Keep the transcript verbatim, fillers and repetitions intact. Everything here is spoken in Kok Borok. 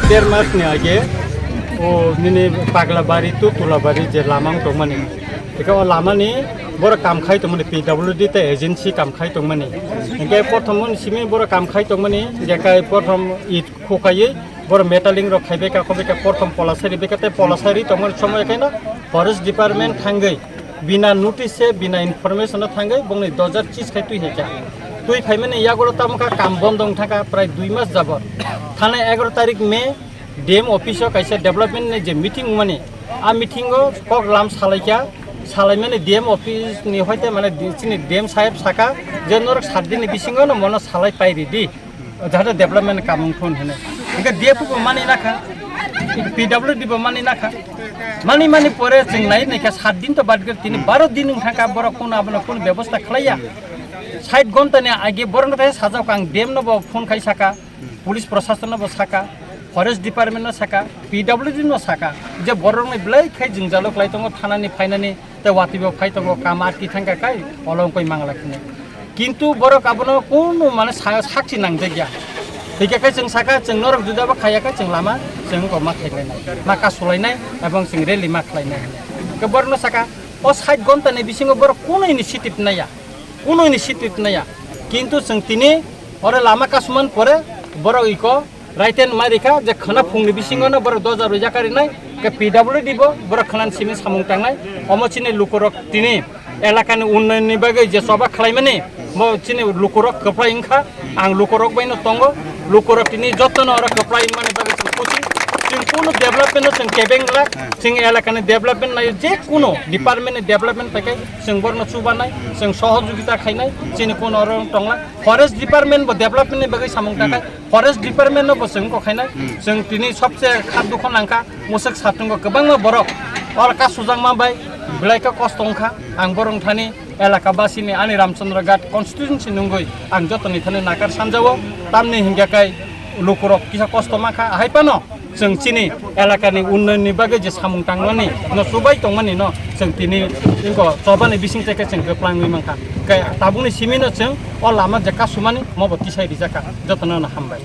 Der mas ni age o nini Paglabari to Tulabari je lama wng tongmani. Eka o lama ni borok kam khai tongmani, P W D tei agency kam khai tongmani. Hingke prothom ni simi borok kam khai tongmani, je kai prothom it khokaiwi borok metaling rok khaibai ka, khobai ka, prothom polasari bai ka, tei polasari tongmani somoy kaino forest department thangwi bina notice se, bina information o thangwi bongni dojar chis khai twi hai kha. Twi phaimani yagulo tamo kha kam bondo wng thangkha prai dui mas jabot. Thana egaroh tarik May D M office o kaisa development ni je meeting wngmani, a meeting o kok lam salaikha, salaimani D M office ni hoite mane di-, chini D M saheb saka je norok sat din ni bisingo no mono salai pai ridi. Jahate development kamung thun hene. Hingke D F O bo mani nakha, P W D bo mani nakha. Mani mani pore chwng nai naikha sat din to bad gor tini baro din wng thangkha borok kuno abono kuno bebosta khlaiya. Sait gonta ni age borok no sajak ang D M no bo phone khai saka, police prosason no bo saka, forest department no saka, P W D no saka. Je borok ni belai khai jwngjalo khlai tongo thana ni phainani. Tei watwi bo phai tongo, kam atwi thangkha kai, olo wngkoi mangla khini. Kintu borok abono kunu mane sa-, sakchi nangjak ya. Hingke khe chwng saka, chwng norok juda bo khaiya khe chwng lama, chwng wngkok ma khaikhlainai, ma kasulainai, ebong chwng rally ma khlainai hwnwi. Khe borokno saka, o sait gonta ni bisingo borok kunu initiative naiya, kunu initiative naiya. Kintu chwng tini oro lama kasumani pore borok iko Raiten mai rikha je khwna phungni bisingo no borok doja rwjak karinai, ke P W D bo borok khwna simi samung tangnai. Omo chini lukurok tini elakani unnayonni bagwi je choba khlaimani, bo chini lukurok kwplai wngkha. Ang lukurok bai no tongo, lukurok tini jotono oro kwplai wngmani bagwi chwng khusi. Chwng kunu development no chwng kebeng glak, chwng elakani development nai je kunu department ni development paikai chwng borno chubanai, chwng sohojogita khainai, chini kunu oro tongla. Forest department bo development ni bagwi samung tangnai. Forest department no bo chwng kok khainai, chwng tini sobse kha dukho nangkha, mwswk satungo kwbangma borok oro kasujakma bai belai khe kosto wngkha. Ang borok thani elaka basini ani Ramchandra Ghat constituency nungwi ang jotoni thani nakar sanjao, tamni hingkha kai lukurok kisa kosto mankha, hai phano chwng chini elakani unnayonni bagwi je samung tangnani no chubai tongmani no chwng tini ingko chobani bising teke chwng kwplangwi mankha. Kai tabukni simi no chwng o lama je kasumani mobo tisai rijakha, jotono no hambai.